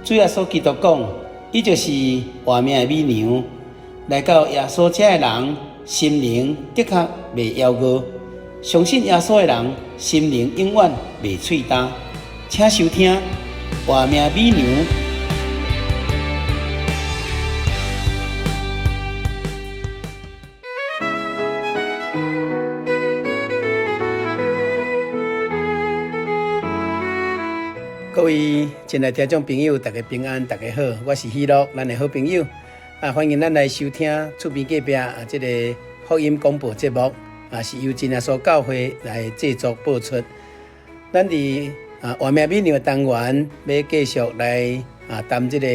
主耶穌基督講，伊就是活命的米糧。來到耶穌遮的人，心靈的確袂枵餓；相信耶穌的人，心靈永遠袂喙焦。請收聽《活命米糧》。各位親愛聽眾朋友，大家平安，大家好，我是喜樂，咱的好朋友啊，歡迎咱來收聽厝邊隔壁啊，這个福音廣播節目啊，是由真耶穌教會來製作播出。咱佇啊活命美娘的單元，欲繼續來啊談這個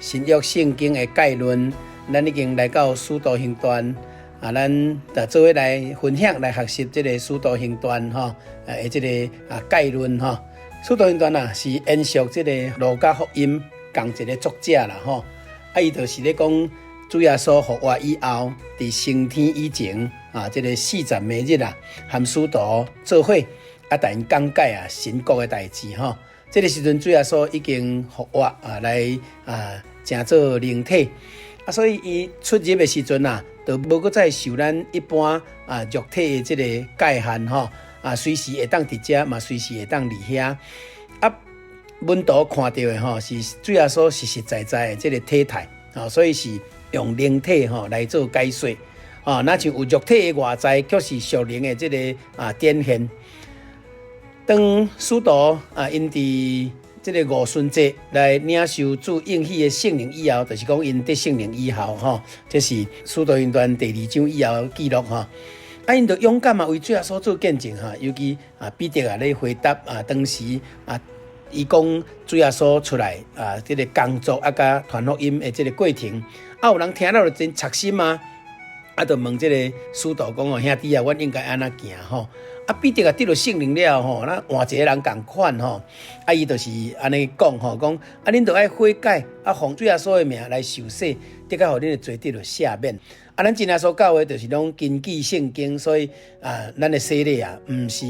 新約聖經的概論。咱已經來到使徒行傳啊，咱就做伙來分享來學習這个使徒行傳吼，的這个啊概論吼。使徒行傳啊，是延續這个路加福音仝一个作者啦吼。啊，伊就是咧講主耶穌復活以後，佇升天以前啊，這个四十暝日啊，和使徒做伙啊，帶𪜶講解啊神國的代誌吼。這个時陣主耶穌已經復活啊，來啊成做靈體啊，所以伊出入的時陣啊，就無閣再受咱一般啊肉體的這个界限吼。啊，隨時會當佇遮，嘛隨時會當離遐。啊，門徒看著的吼，是主耶穌實實在在的這个體態，吼，所以是用靈體吼來做解說。吼，若像有肉體的外在，卻是屬靈的這个啊展現。當使徒啊，𪜶佇這个五旬節來領受主應許的聖靈以後，就是講𪜶得聖靈以後吼，這是使徒行傳第二章以後的記錄吼。啊，𪜶就勇敢啊，為主耶穌做見證哈。尤其啊，彼得啊咧回答啊，當時啊，伊講主耶穌出來啊，這个工作啊，佮傳福音的這个過程，啊，有人聽了就真賊心啊，啊，就問這个使徒講哦，兄弟啊，阮應該按怎行吼？啊，彼得啊得著聖靈了吼，若換一个人仝款吼，啊，伊就是按呢講吼，講啊，恁著愛悔改，啊，奉主耶穌的名來受洗，的確予恁的罪得著赦免。啊，咱真耶穌教會就是攏根據聖經，所以啊，咱的洗禮啊，毋是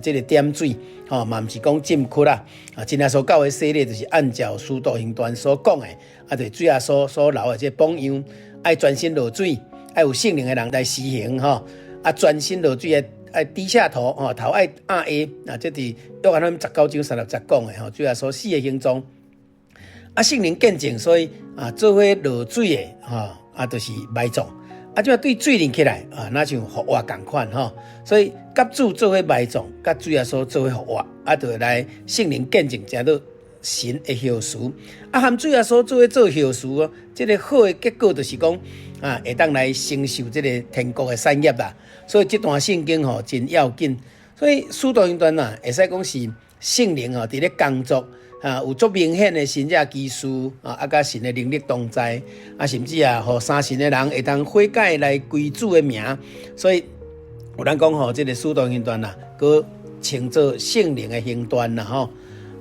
這个點水，吼，嘛毋是講浸窟啦。啊，真耶穌教會洗禮就是按照使徒行傳所講的，啊，就是主耶穌所留的這个榜樣，愛全身落水，愛有聖靈的人來施行吼，啊，全身落水的愛低下頭，吼，頭愛按下，啊，這佇約翰福音19章30節講的吼，主耶穌死的行蹤。啊，聖靈見證，所以啊，做伙落水的，吼。啊，就是埋葬，啊，這擺對水認起來啊，若像復活仝款吼，所以佮主做伙埋葬，佮主耶穌做伙復活，啊，就會來聖靈見證，成做神的後嗣。啊，和主耶穌做伙做後嗣哦，這个好的結果就是講啊，會當來承受這个天國的產業啦。所以這段聖經吼真要緊，所以使徒行傳啊，會使講是聖靈吼佇咧工作。啊，有足明顯的神蹟奇事啊，啊，佮神的能力同在，啊，甚至啊，予相信的人會當悔改來歸主的名。所以有人講吼，這个使徒行傳啊，閣稱做聖靈的行傳啦吼。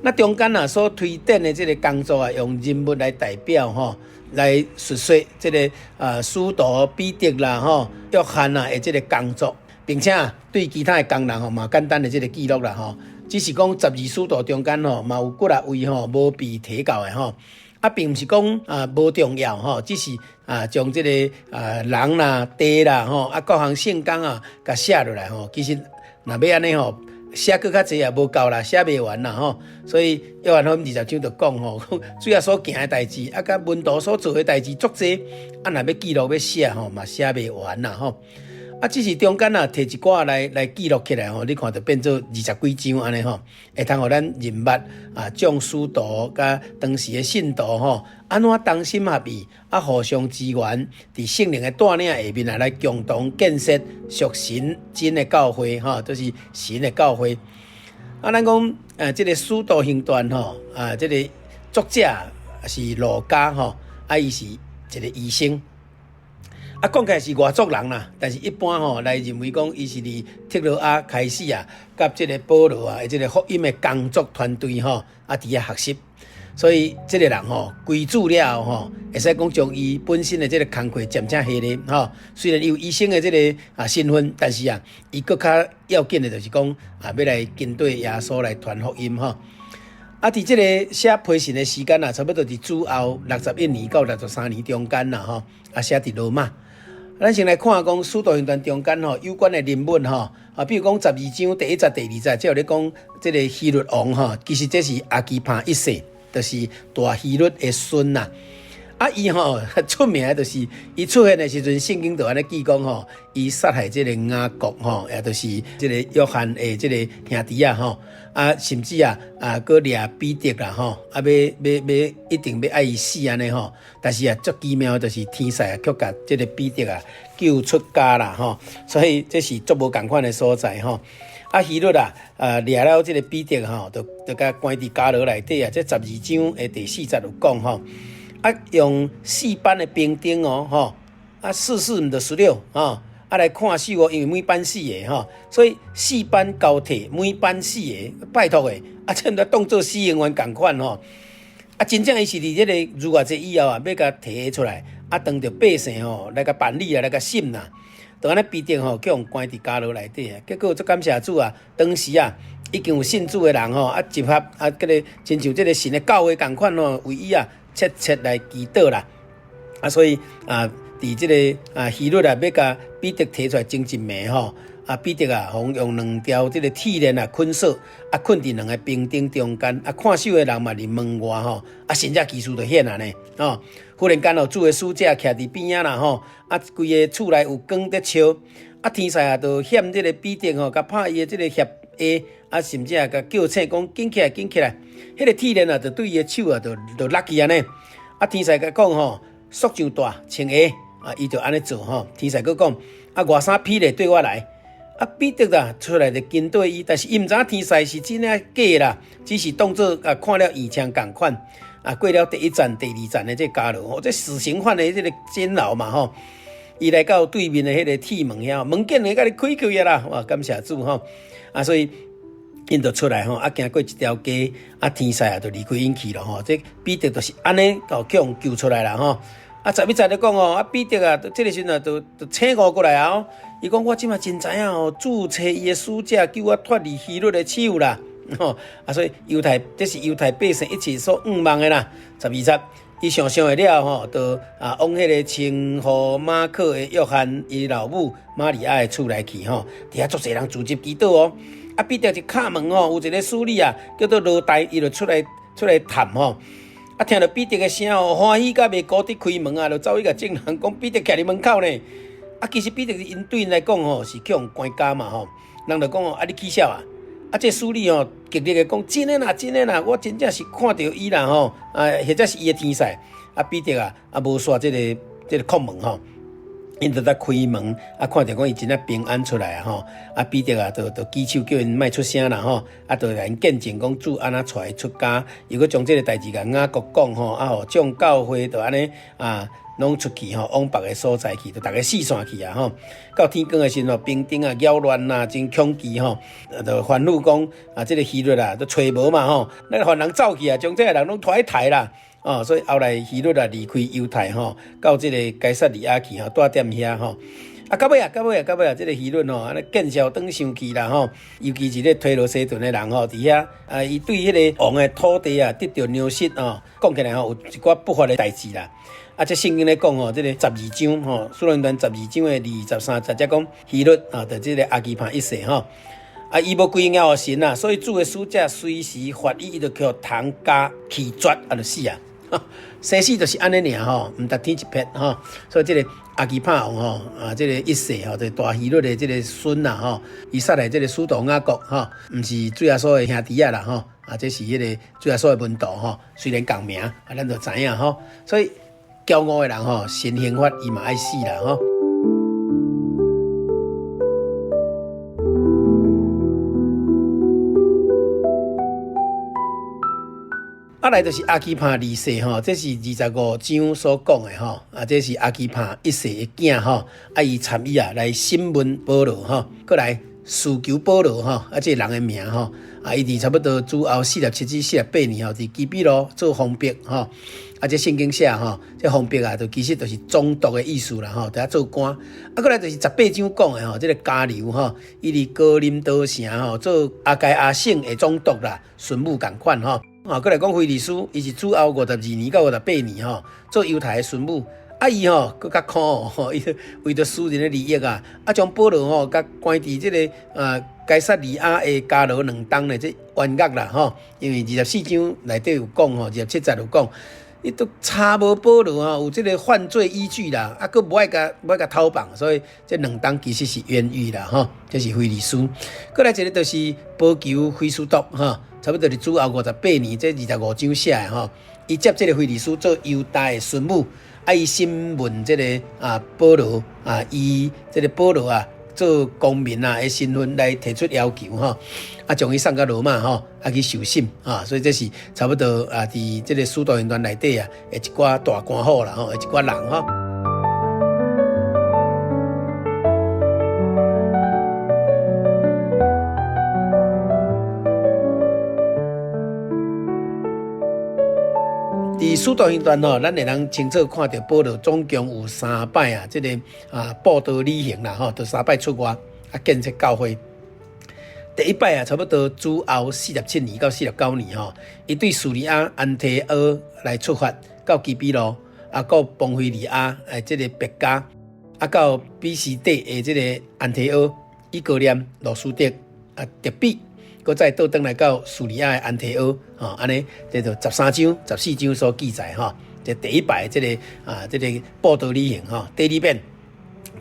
那中間啊所推展的這个工作啊，用人物來代表吼，來述說這个啊使徒彼得啦吼、約翰啊的這个工作，並且啊對其他的工人吼嘛簡單的這个記錄啦吼。只是講十二使徒中間吼，嘛有幾若位吼無被提到的吼，啊，並毋是講啊無重要吼，只是啊將這个啊人啦、地啦吼，啊各項聖工啊，共寫落來吼。其實若欲按呢吼，寫閣較濟也無夠啦，寫袂完啦吼。所以約翰福音20章就講吼，主耶穌行的代誌，啊，佮門徒所做的代誌足濟，啊，若欲記錄欲寫吼，嘛寫袂完啦吼。啊，只是中間啊，提一寡來來記錄起來吼，你看就變做二十幾章按呢吼，會通予咱認捌啊，眾使徒佮當時的信徒吼，按怎同心合意啊，互相支援，佇聖靈的帶領下面啊，來共同建設屬神真的教會吼，就是神的教會。啊，咱講啊，這个使徒行傳吼，啊，這个作者是路加吼，啊，伊是一个醫生。啊，講起來是外族人啦，但是一般吼來認為講，伊是佇特洛阿開始啊，佮這个保羅啊，這个福音的工作團隊吼，啊，佇遐學習，所以這个人吼歸主了後吼，會使講將伊本身的這个工課漸漸下咧吼。雖然伊有醫生的這个啊身份，但是啊，伊閣較要緊的就是講啊，欲來跟綴耶穌來傳福音吼。啊，佇這个寫批信的時間啊，差不多佇主後61年到63年中間啦吼。啊，寫佇羅馬。咱先來看講《使徒行傳》中間吼有關的人物吼，啊，比如講十二章第一節、第二節，這有咧講這个希律王吼，其實這是亞基帕一世，就是大希律的孫啦。啊，伊吼出名就是伊出現的時陣，聖經就按呢記講吼，伊殺害這个雅各吼，也就是這个約翰的這个兄弟仔吼，啊，甚至啊啊，閣掠彼得啦吼，啊，欲欲欲一定欲愛伊死按呢吼，但是啊，足奇妙就是天使啊，卻共這个彼得啊救出監啦吼，所以這是足無仝款的所在吼。啊，希律啊，啊掠了這个彼得吼，就就共關佇監牢內底啊，這十二章的第四節有講吼。啊，用四班的兵丁哦，吼，啊，四四毋就16，吼，啊來看守哦，因為每班四个吼，所以四班交替，每班四个，拜託的，啊，這毋知當做死刑犯仝款吼，啊，真正伊是佇這个逾越節以後啊，欲共提出來，啊，當著百姓吼來共辦理啊，來共審啦，就按呢彼得吼，去予關佇監牢內底啊，結果足感謝主啊，當時啊，已經有信主的人吼，啊，集合啊，這个親像這个神的教會仝款吼，為伊啊。切切來祈禱啦，啊，所以啊，佇這个啊希律啊，欲共彼得提出來前一暝吼，啊，彼得啊，予用兩條這个鐵鏈啊捆鎖，啊，困佇兩个兵丁中間，啊，看守的人嘛佇門外吼，啊，神跡奇事就現啊呢，吼，忽然間哦，主的使者徛佇邊仔啦吼，啊，規个厝內有光佇照，啊，天使啊，就向這个彼得吼，共拍伊的這个額額，啊，甚至啊，共叫醒講緊起來，緊起來。彼个鐵鏈啊，就對伊的手啊，就就落去按呢。啊，天使共講吼，束上帶，穿鞋，啊，伊就按呢做吼。天使閣講，啊，外衫披咧，綴我來。啊，彼得啊，出來就跟綴伊，但是伊毋知影天使是真抑假啦，只是當做啊看了異象仝款。啊，過了第一層、第二層的這個監牢，吼，這死刑犯的這个監牢嘛吼。伊來到對面的彼个鐵門遐，門竟然共你開開啦！哇，感謝主吼。啊，所以。𪜶就出來吼，啊，行過一條街，啊，天使啊，就離開𪜶去了吼。這彼得就是按呢，予去予救出來啦吼。啊，11節就講哦，啊，彼得啊，這个時陣啊，就就醒悟過來啊。伊講我這馬真知影哦，主差伊的使者救我脫離希律的手啦。吼，啊，所以猶太這是猶太百姓一切所向望的啦。12節，伊想想會了吼，就啊往彼个稱呼馬可的約翰伊老母瑪利亞的厝內去吼。佇遐足濟人聚集祈禱哦。啊，彼得一敲門吼，有一个使女啊，叫做羅黛，伊就出來出來探吼。啊，聽著彼得的聲哦，歡喜甲袂顧得開門啊，就走去共眾人講，彼得徛佇門口呢。啊，其實彼得𪜶對𪜶來講吼，是去予關監嘛吼。人就講哦，啊，你起痟啊？啊，這使女吼，極力的講，真的啦，真的啦，我真正是看著伊啦吼，啊，或者是伊的天使。啊，彼得啊，啊，無煞這个這个叩門吼。𪜶就才開門，啊，看著講伊真正平安出來啊吼，啊，彼得啊，就就舉手叫𪜶莫出聲啦吼，啊，就來𪜶見證講主按怎帶伊出監，又閣將這个代誌共雅各講吼，啊，予眾教會就按呢啊，攏出去吼，往別个所在去，就逐个四散去啊吼。到天光的時陣吼，兵丁啊擾亂啊，真恐懼吼，就吩咐講啊，這个希律啊，都揣無嘛吼，咱予人走去啊，將這个人攏拖去刣啦。哦，所以後來希律啊離開猶太吼，到這个該撒利亞去吼，蹛踮遐吼。啊，到尾啊，到尾啊，到尾啊，這个希律吼，按呢見笑轉生氣啦吼，尤其是咧推羅西頓的人吼，佇遐啊，伊對彼个王的土地啊，得著糧食吼，講起來吼，有一寡不法的代誌啦。啊，這聖經咧講吼，這个十二章吼，使徒行傳十二章的23節，才講希律啊，就這个亞基帕一世吼。啊，伊無歸依予神啊，所以主的使者隨時罰伊，伊就予蟲咬氣絕，啊，就死啊。生死就是按呢爾吼，毋值天一瞥吼。所以這个亞基帕王吼，啊，這个一世吼，就是大希律的這个孫啦吼，伊殺害這个使徒雅各吼，毋是主耶穌的兄弟仔啦吼，啊，這是彼个主耶穌的門徒吼，雖然仝名，啊，咱就知影吼。所以驕傲的人吼，神刑罰伊嘛愛死啦吼。啊，來就是亞基帕二世吼，這是25章所講的吼，啊，這是亞基帕一世的囝吼，啊，伊參與啊來審問保羅吼，閣來司求保羅吼，啊，這個人的名吼，啊，伊佇差不多主後47、48年吼，佇基比路做封伯吼，啊，這聖經寫吼，這封伯啊，就其實就是總督的意思啦吼，佇遐做官。啊，閣來就是十八章講的吼，這個迦流吼，伊佇哥林多城吼做亞該亞省的總督啦，巡撫仝款吼。啊，閣來講腓利斯，伊是主後52年到58年吼，做猶太的巡撫。啊，伊吼閣較苦吼，伊為著私人的利益啊，啊，將保羅吼共關佇這个啊該撒利亞的監牢兩冬咧，這冤獄啦吼。因為24章內底有講吼，27節有講，伊都查無保羅吼有這个犯罪依據啦，啊，閣無愛共偷放，所以這兩冬其實是冤獄啦吼。這是腓利斯。閣來一个就是保求非斯都吼，差不多佇主後58年，這25章寫的吼，伊接這个腓利斯做猶大的巡撫。啊！伊審問這个啊保羅啊，以這个保羅啊做公民啊的身份來提出要求吼，啊，將伊送到羅馬吼，啊去受審啊，所以這是差不多啊，佇這个使徒行傳內底啊，的一寡大官府啦吼，一寡人吼。佇使徒行傳吼，咱會當清楚看著保羅總共有三擺啊，這个啊佈道旅行啦吼，就三擺出外啊建設教會。第一擺啊，差不多主後47年到49年吼，伊對敘利亞安提阿來出發，到基比路啊，到磅非利亞的這个別迦，啊，到彼斯底的這个安提阿、伊哥念、路司得啊、特比。閣再倒轉來到敘利亞的安提阿，吼，按呢，這就13章、14章所記載，吼，這第一擺這个啊，這个佈道旅行，吼，第二遍、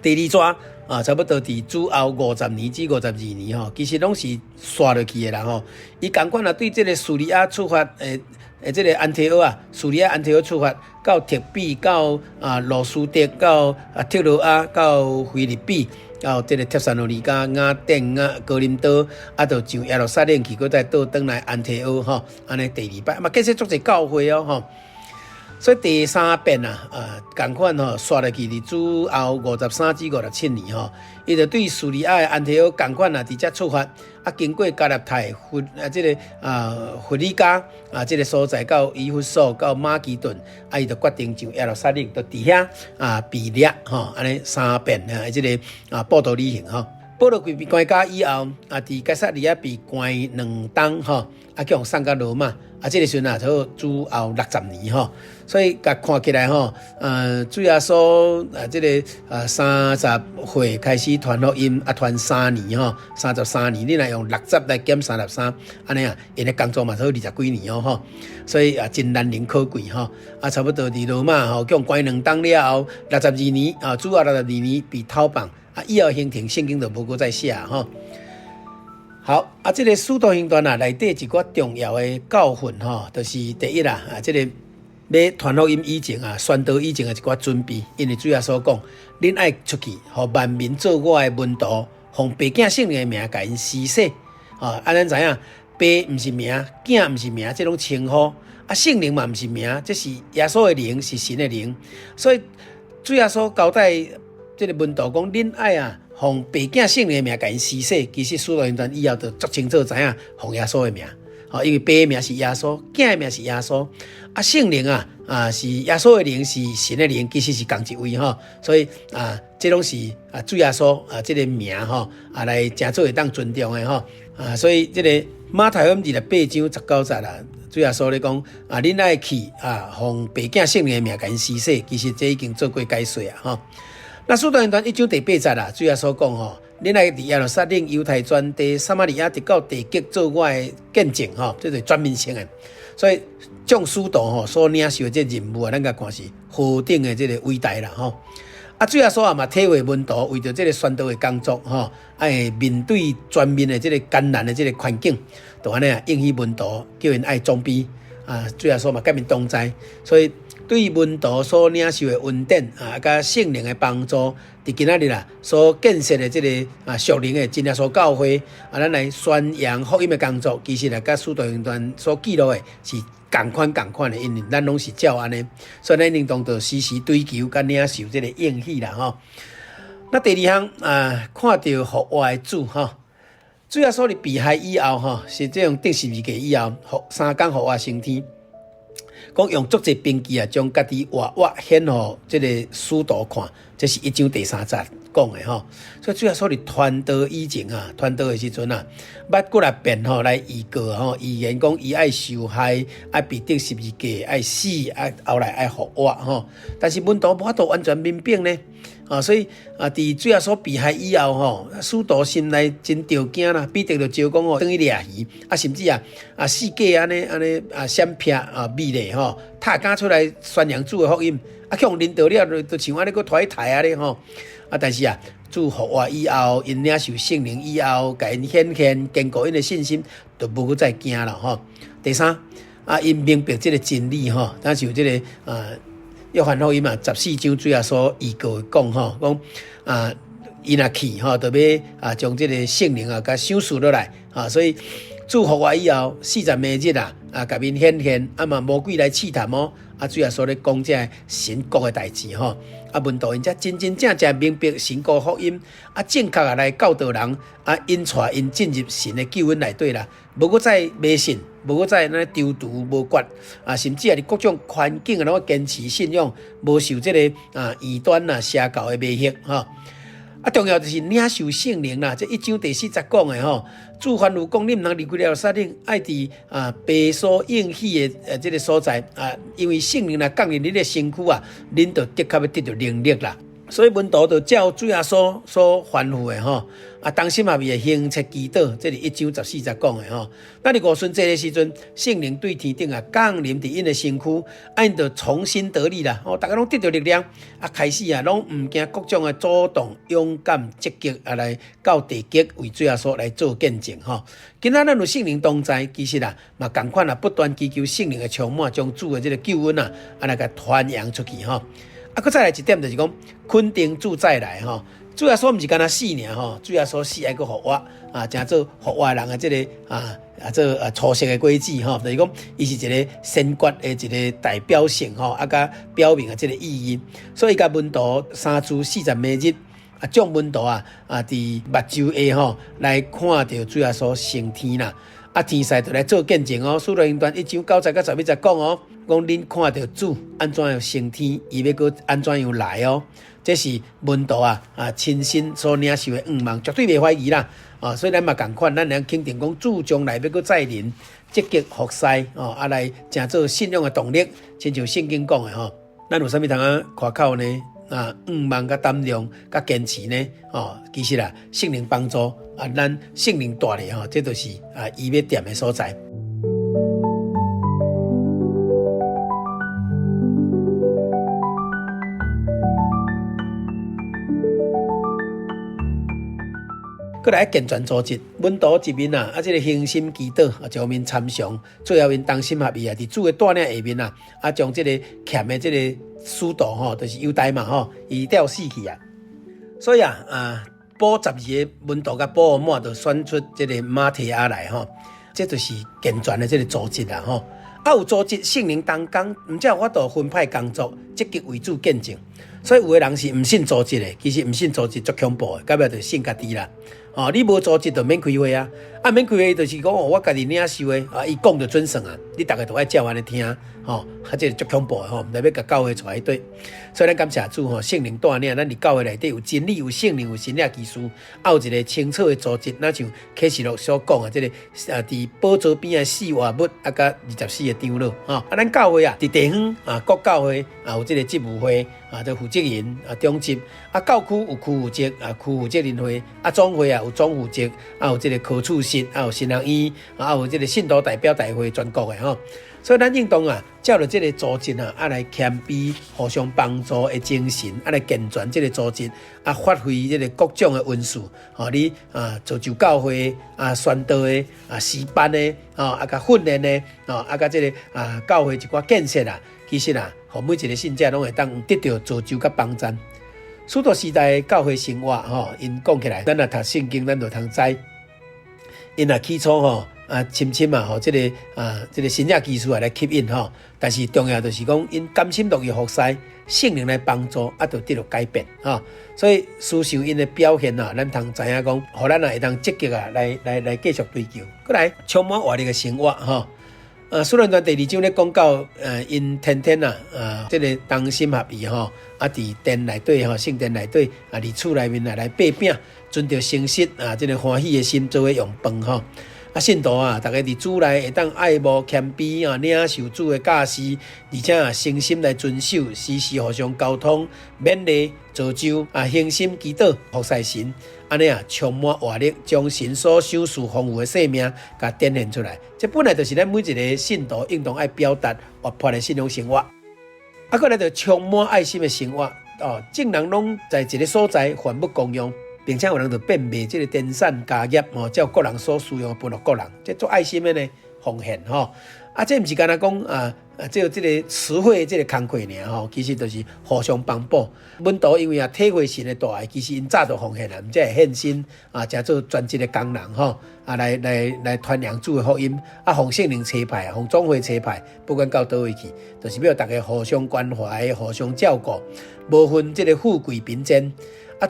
第二逝啊，差不多佇主後50年至52年，吼，其實攏是紲落去的啦，吼。伊仝款啊，對這个敘利亞出發，的這个安提阿啊，敘利亞安提阿出發，到特比，到啊路司得，到啊特羅亞，到腓立比。到這个帖撒羅尼迦、雅典啊、哥林多，啊，就上耶路撒冷去，閣再倒轉來安提阿吼，按呢第二擺嘛，建設足濟教會哦吼。所以第三遍啊，啊，仝款吼，紲落去佇主後53至57年吼，伊就對敘利亞的安提阿仝款啊，佇遮出發，啊，經過加拉太、弗啊，這个啊弗呂家啊，這个所在到以弗所、到馬其頓，啊，伊就決定上耶路撒冷，就佇遐啊被掠吼，按呢三遍啊，這个啊佈道旅行吼。保羅被關監以後，啊，佇該撒利亞被關兩冬吼，啊，予人送到羅馬，啊，這个時陣啊，差不多主後60年吼，所以共看起來吼，主耶穌啊，這个啊30歲開始傳福音，啊，傳三年吼，33年，你若用六十來減三十三，按呢啊，𪜶的工作嘛，差不多二十幾年哦吼，所以啊，真難能可貴吼，啊，差不多佇羅馬吼，予人關兩冬了後，六十二年啊，主後62年被偷放。啊，以後行程聖經就無閣再寫吼。好，啊，這个使徒行傳啊，內底一寡重要的教訓吼，就是第一啦，啊，這个欲傳福音以前啊，宣道以前的一寡準備，因為主耶穌講，恁愛出去，予萬民做我的門徒，奉父囝聖靈的名，共𪜶施洗。啊，咱知影，父毋是名，囝毋是名，這攏稱呼。啊，聖靈嘛毋是名，這是耶穌的靈，是神的靈。所以主耶穌交代這个門徒講，恁愛啊，奉父囝聖靈的名，共𪜶施洗。其實使徒行傳以後就足清楚知影，奉耶穌的名。吼，因為父的名是耶穌，囝的名是耶穌，啊，聖靈啊，啊是耶穌的靈，是神的靈，其實是仝一位吼。所以啊，這攏是啊主耶穌啊這个名吼，啊來誠做會當尊重的吼。啊，所以這个馬太福音28章19節啦，主耶穌咧講啊，恁愛去啊，奉父囝聖靈的名，共𪜶施洗。其實這已經做過解說啊，吼。那使徒行傳1章第8節啦，主耶穌講吼，恁愛佇耶路撒冷、猶太全地、撒瑪利亞，直到地極做我的見證吼，這是全面性的。所以眾使徒吼所領受的這任務啊，咱共看是何等的這个偉大啦吼。啊，主耶穌也嘛體會門徒為著這个宣道的工作吼，愛面對全面的這个艱難的這个環境，就按呢啊應許門徒，叫𪜶愛裝備啊，主耶穌嘛佮𪜶同在，所以。對門徒所領受的恩典啊，佮聖靈的幫助，佇今仔日啊所建設的這个啊屬靈的真耶穌教會啊，咱來宣揚福音的工作，其實啊，佮使徒行傳所記錄的是仝款仝款的，因為咱攏是照按呢，所以咱應當著時時追求佮領受這个應許啦吼。那第二項啊，看著復活的主吼，主耶穌佇被害以後吼，是這種釘十字架以後，三工復活升天。講用足濟憑據啊，將家己活活顯予這个使徒看，這是一章第三節講的吼。所以主耶穌佇傳道以前啊，傳道的時陣啊，捌幾若遍吼來預告吼，預言講伊愛受害，愛被釘十字架，愛死，愛後來愛復活吼。但是門徒無法度完全明白呢。啊，所以啊，佇主耶穌被害以後吼，使徒心內真著驚啦。彼得就招講吼，轉去掠魚，啊，甚至啊啊四界按呢按呢啊閃避啊美麗吼，踏敢出來宣揚主的福音，啊，去予認著了，就像按呢閣拖去刣按呢吼。啊，但是啊，主復活以後，𪜶領受聖靈以後，共𪜶顯現堅固𪜶的信心，就無閣再驚啦吼。第三，啊，𪜶明白這个真理吼，若像這个啊。約翰福音啊，十四章主耶穌預告講吼，講啊，伊若去吼，就欲啊將這个聖靈啊，共賞賜落來啊，所以主復活以後四十暝日啊，啊，共𪜶顯現，啊嘛魔鬼來試探哦，啊主耶穌咧講這个神國的代誌吼，啊門徒𪜶才真真正正明白神國福音，啊正確啊來教導人，啊引帶𪜶進入神的救恩內底啦，無閣再迷信。無閣再按呢躊躇無決啊，甚至啊，佇各種環境啊，攏堅持信仰，無受這个啊異端啊邪教的迷惑吼。啊，重要就是領受聖靈啦，這一章第四節講的吼，主吩咐講，你毋通離開耶路撒冷，愛佇啊父所應許的這个所在啊，因為聖靈若降臨恁的身軀啊，恁就的確欲得著能力啦。所以門徒就照主耶穌所吩咐的吼，啊，同心合意的懇切祈禱，這是一章十四節講的吼。那佇五旬節的時陣，聖靈對天頂啊降臨佇𪜶的身軀，啊，𪜶就重新得力啦。哦，逐家攏得著力量，啊，開始啊，攏毋驚各種的阻擋，勇敢積極啊來到地極為主耶穌來做見證吼。今仔咱有聖靈同在，其實啊，嘛仝款啊，不斷祈求聖靈的充滿，將主的這个救恩啊，啊來共傳揚出去吼。啊，閣再來一點就是講，肯定主再來吼，主耶穌毋是干焦死爾吼，主耶穌死愛閣復活啊，成做復活人的這个啊啊做啊初熟的果子吼，就是講伊是一个先決的一个代表性吼，啊佮表明的這个意義。所以共門徒三住四十暝日，啊，眾門徒啊啊佇目睭下吼來看著主耶穌升天啦。啊，天使就來做見證哦，使徒行傳一章九節佮十一節講哦，講恁看著主按怎樣升天，伊欲閣按怎樣來哦。這是門徒啊啊親身所領受的向望，絕對袂懷疑啦。啊，所以咱嘛仝款，咱會當肯定講主將來欲閣再臨，積極服侍哦，啊來成做信仰的動力，親像聖經講的吼，咱有啥物通啊誇口呢？啊，向望佮膽量佮堅持呢？哦，其實啊，聖靈幫助啊，咱聖靈帶咧吼，這就是啊，伊欲踮的所在。閣來健全組織，門徒一面啊，啊，這个恆心祈禱啊，將𪜶參詳，最後𪜶同心合意啊，佇主的帶領下面啊，啊，將這个欠的這个使徒吼，就是猶大嘛吼，伊吊死去啊。所以啊，啊，保十二个門徒佮保羅就選出這个馬提亞來吼，這就是健全的這个組織啦吼。啊，有組織聖靈同工，毋才有法度分派工作，積極為主見證。所以有的人是毋信組織的，其實毋信組織足恐怖的，到尾就信家己啦。哦，你無組織就免開會啊，啊免開會就是講哦，我家己領袖的啊，伊講就準算啊，你逐个都愛照按呢聽，吼，啊這個足恐怖的吼，毋知欲共教會帶去佗。所以咱感謝主吼，聖靈帶領咱佇教會內底有真理、有聖靈、有神蹟奇事，啊有一个清楚的組織，若像啟示錄所講的這个啊，佇寶座邊的四活物啊，佮二十四个長老，吼，啊咱教會啊，佇地方啊，各教會啊有這个職務會啊，這負責人啊，長執啊，教區有區負責啊，區負責人會啊，總會啊有總負責啊，有這个科處室啊，有神學院啊，有這个信徒代表大會全國的吼，所以咱應當啊，照著這个組織啊，啊來謙卑、互相幫助的精神，啊來健全這个組織，啊發揮這个各種的恩賜，吼你啊造就教會啊宣道的啊詩班的，吼啊佮訓練的，吼啊佮這个啊教會一寡建設啊，其實啊，予每一个信者攏會當得著造就佮幫贊。使徒時代的教會生活，吼，𪜶講起來，咱若讀聖經，咱就通知。𪜶若起初吼，啊，深深啊，予這个啊，這个神蹟奇事啊來吸引吼。但是重要就是講，𪜶甘心樂意服侍，聖靈來幫助，啊，就得著改變吼。所以思想𪜶的表現啊，咱通知影講，予咱啊會當積極啊來來來繼續追求。閣來充滿活力的生活吼。使徒行傳第二章咧講到，𪜶天天啊，這个同心合意吼，佇殿內底吼，聖殿內底啊，佇厝內面啊來擘餅，存著誠實啊，這个歡喜的心做伙用飯吼。信徒啊，逐家佇主內會當愛慕謙卑啊，領受主的教示，而且啊，誠心來遵守，時時互相交通、勉勵、造就啊，恆心祈禱、服侍神，按呢啊，充滿活力，將神所賞賜豐富的生命，共展現出來。這本來就是咱每一个信徒應當愛表達活潑的信仰生活。閣來就充滿愛心的生活哦，眾人攏在一个所在，凡物公用。並且有人就變賣這个田產家業吼，照各人所需用分予各人，這足愛心的呢，奉獻吼。這毋是干焦講啊，這个詞彙這个工課爾吼，其實就是互相幫補。門徒因為啊體會神的大愛，其實𪜶早就奉獻啦，毋才會獻身啊，成做專職的工人吼，來傳揚主的福音。奉聖靈差派，奉總會差派，不管到佗位去，就是欲大家互相關懷、互相照顧，無分這个富貴貧賤。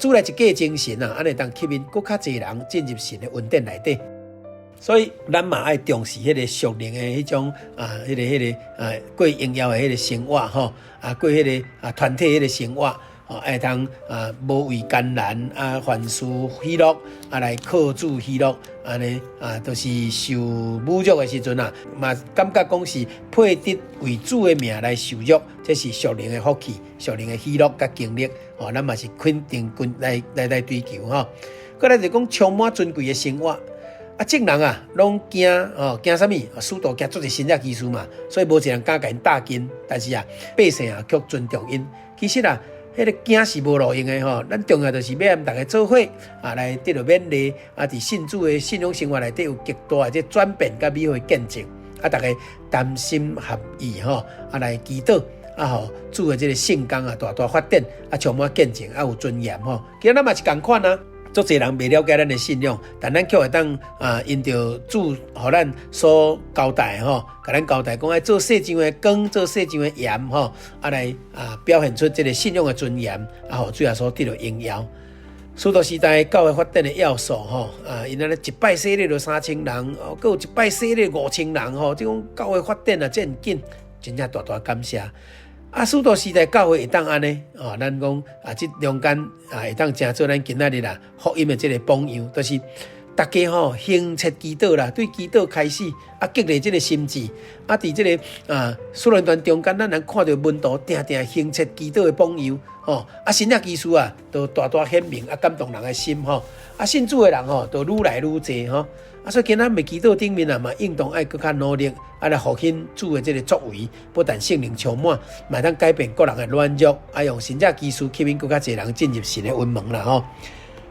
主內一家精神啊，按呢會當吸引閣較濟人進入神的恩典內底。所以咱嘛愛重視彼个屬靈的彼種啊，彼个過榮耀的彼个生活吼，過彼个團體彼个生活，吼，會當無畏艱難啊，凡事喜樂啊，來靠主喜樂，按呢啊，就是受侮辱的時陣啊，嘛感覺講是配得為主的名來受辱，這是屬靈的福氣、屬靈的喜樂佮經歷。哦，咱嘛是肯定跟來追求吼。閣來就講充滿尊貴的生活。眾人啊，攏驚哦，驚啥物？使徒驚足濟神蹟奇事嘛，所以無一人敢共𪜶鬥近。但是啊，百姓啊，卻尊重𪜶。其實啊，彼个驚是無路用的吼。咱重要就是欲按逐家做伙啊，來得著勉勵啊，佇信主的信仰生活內底有極大的這轉變佮美好的見證。逐家同心合意吼，來祈禱。予主的這个聖工啊，大大發展，充滿見證，有尊嚴吼。其實咱嘛是仝款啊，足濟人袂了解咱的信仰，但咱卻會當啊，因著主予咱所交代吼，共咱交代講愛做世上的光，做世上的鹽吼，來啊表現出這个信仰的尊嚴，予主耶穌得著榮耀。使徒時代教會發展的要素吼，𪜶按呢一擺洗禮就3000人，哦，閣有一擺洗禮5000人吼，這種教會發展啊，這麼緊，真正大大感謝。使徒時代教會會當按呢，哦，咱講啊，這中間啊，會當成做咱今仔日啦福音的這个榜樣，就是逐家吼懇切祈禱啦，對祈禱開始啊，激勵這个心志啊，佇這个使徒行傳中間，咱能看著門徒定定懇切祈禱的榜樣，吼啊，神蹟奇事啊，都大大顯明啊，感動人的心吼啊，信主的人吼，都愈來愈濟吼。所以今仔日祈禱頂面啊，嘛應當愛閣較努力，來復興主的這个作為，不但聖靈充滿，嘛會當改變各人的軟弱，用神蹟奇事吸引閣較濟人進入神的恩門啦吼。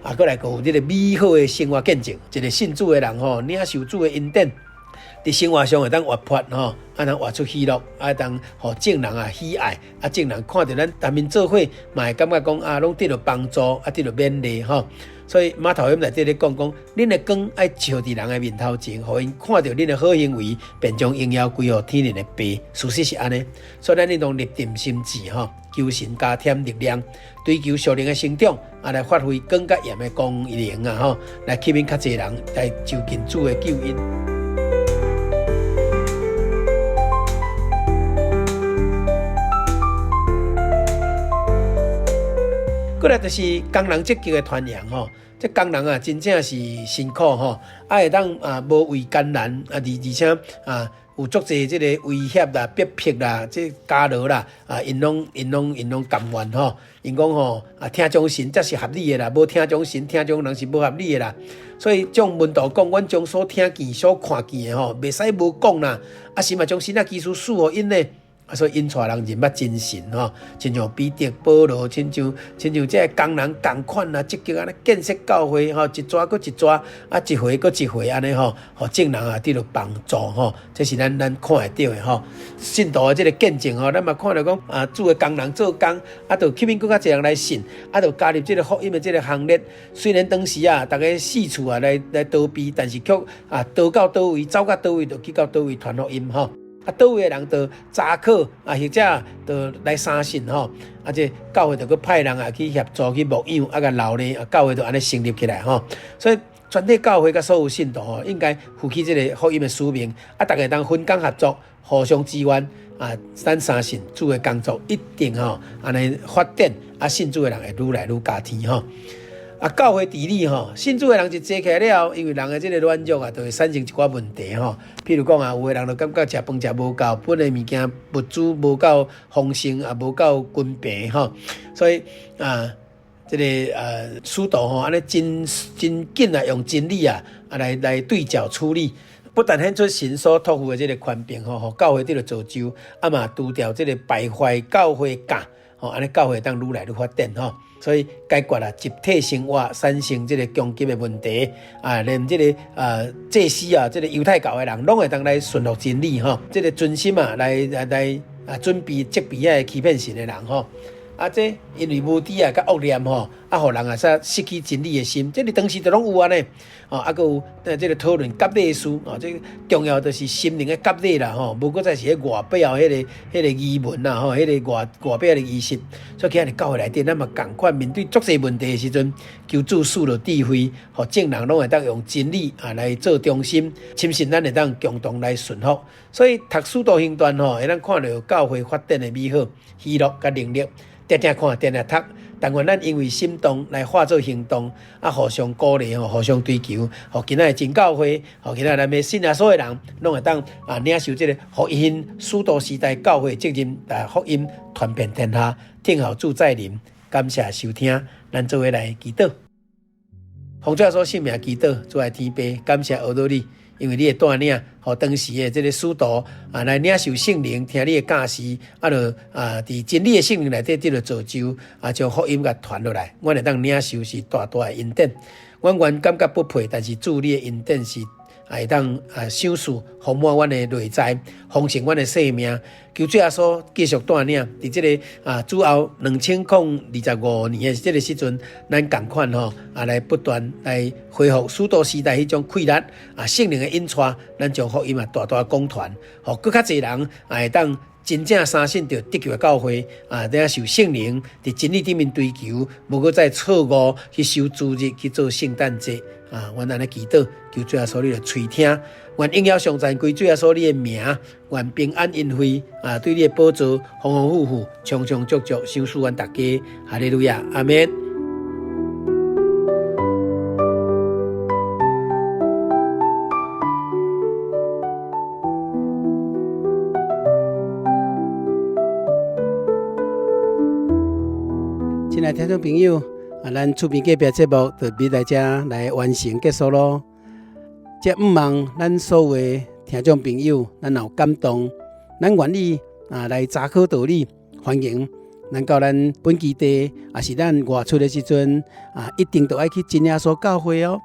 閣來閣有這个美好的生活見證，一个信主的人吼，領受主的恩典，佇生活上會當活潑吼，通活出喜樂，通予眾人啊喜愛，眾人看著咱踮𪜶做伙，嘛會感覺講啊，攏得著幫助，得著勉勵吼。所以馬太福音內底咧講講，恁的光愛照佇人的面頭前，予𪜶看著恁的好行為，便將榮耀歸予天頂的父。事實是按呢，所以咱應當立定心志吼，求神加添力量，追求屬靈的成長，來發揮光佮鹽的功能啊吼，來吸引較濟人來就近主的救恩。過來就是工人積極的傳揚吼，這工人啊，真正是辛苦吼，會當啊無畏艱難啊，而且啊有足濟這個威脅啦、逼迫啦、這監牢啦，啊，𪜶攏甘願吼，𪜶講吼啊，聽從神才是合理的啦，無聽從神、聽從人是無合理的啦。所以眾門徒講，阮將所聽見、所看見的吼，袂使無講啦。神嘛將神蹟奇事賜予𪜶呢。所以𪜶帶人認捌真神吼，親像彼得、保羅，親像這个工人仝款啊，積極按呢建設教會吼，一逝閣一逝，一回閣一回按呢吼，予眾人啊得著幫助吼，這是咱看會著的吼。信徒的這个見證吼，咱嘛看著講啊，主的工人做工，就吸引閣較濟人來信，就加入這个福音的這个行列。雖然當時啊，逐家四處啊來逃避，但是卻啊逃到佗位，走到佗位，就去到佗位傳福音吼。佗位的人就查考啊，或者就來相信吼，這教會就閣派人啊去協助去牧養，共留咧，教會就按呢成立起來吼。所以全體教會佮所有信徒吼，應該負起這个福音的使命，啊，逐家當分工合作，互相支援，啊，咱相信主的工作一定吼，按呢發展，啊，信主的人會愈來愈加添吼。啊，教會治理吼，信主的人一濟起來了後，因為人的這个軟弱啊，就會產生一寡問題吼。譬如講啊，有的人就感覺食飯食無夠，分的物件物資無夠豐盛，也無夠均平吼，所以啊，這个使徒吼，按呢真真緊啊，用真理啊，啊來來對照處理，不但顯出神所託付的這个權柄吼，予教會得著造就，啊嘛除掉這个敗壞教會教，吼，按呢教會當愈來愈發展吼。所以解決啊集體生活產生這个攻擊的問題，啊，連這个祭司啊，這个猶太教的人攏會當來順服真理吼，這个存心啊來來來啊準備責備遐个欺騙神的人吼。啊，這因為無知啊，佮惡念吼，啊，予人啊，煞失去真理的心，這个當時就攏有按呢，哦，啊，閣有這个討論割禮的事，哦，這个重要就是心靈的割禮啦，吼，無閣再是彼外表彼个彼个儀文啦，吼，彼个外外表的儀式。所以今日教會內底，咱嘛仝款面對足濟問題的時陣，求主賜予智慧，予眾人攏會當用真理啊來做中心，深信咱會當共同來順服。所以讀使徒行傳吼，會當看著教會發展的美好、喜樂佮能力。定定看，定定讀，但願咱因為心動來化做行動，啊，互相鼓勵吼，互相追求，予今仔的真教會，予今仔咱欲信耶穌的人，攏會當啊領受這个福音，使徒時代教會責任，把福音傳遍天下，聽候主再臨。感謝收聽，咱做伙來祈禱。奉主耶穌聖名祈禱，主愛天父，感謝阿羅你。因為你的帶領，予當時的這个使徒啊，來領受聖靈，聽你的教示，啊，就啊，佇真理的聖靈內底得著造就，啊，將福音共傳落來，阮會當領受是大大的恩典。阮原感覺不配，但是主你的恩典是會當啊賞賜豐滿阮的內在，豐盛阮的生命。求主耶穌繼續帶領，佇這个啊主後2025年的這个時陣，咱仝款吼啊來不斷來恢復使徒時代彼種氣力啊聖靈的引帶，咱將福音啊大大廣傳，予閣較濟人啊會當真正相信著得救的教會啊，領受聖靈佇真理頂面追求，無閣再錯誤去守主日去做聖誕節啊！阮按呢祈禱，求主耶穌你來垂聽，願榮耀頌讚歸主耶穌你的名，願平安恩惠啊，對你的寶座豐豐富富、充充足足，賞賜阮逐家。哈利路亞，阿們。親愛聽眾朋友，啊，咱厝邊隔壁節目就佇來遮來完成結束囉。這毋望咱所有的聽眾朋友，咱若有感動，咱願意啊來查考道理，歡迎咱到咱本基地，抑是咱外出的時陣啊，一定都愛去真耶穌教會哦。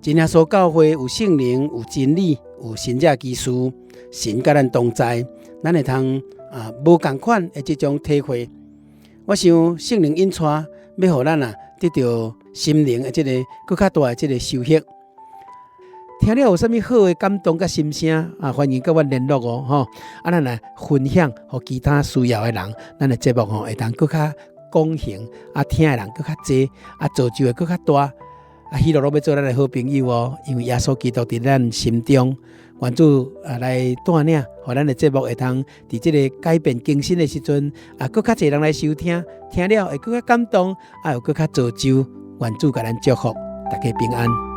真耶穌教會有聖靈，有真理，有神蹟奇事，神佮咱同在，咱會通啊無仝款的這種體會。我想聖靈引帶，欲予咱啊得著心靈的這个閣較大的這个收穫。聽了有啥物好的感動佮心聲啊，歡迎佮阮聯絡哦，吼！啊，咱來分享予其他需要的人，咱的節目吼會當閣較廣行，啊，聽的人閣較濟，啊，造就會閣較大。啊，喜樂攏欲做咱的好朋友哦，因為耶穌基督佇咱心中，願主啊來帶領，予咱的節目會通佇這个改變更新的時陣，啊，閣較濟人來收聽，聽了會閣較感動，啊，有閣較造就，願主共咱祝福，大家平安。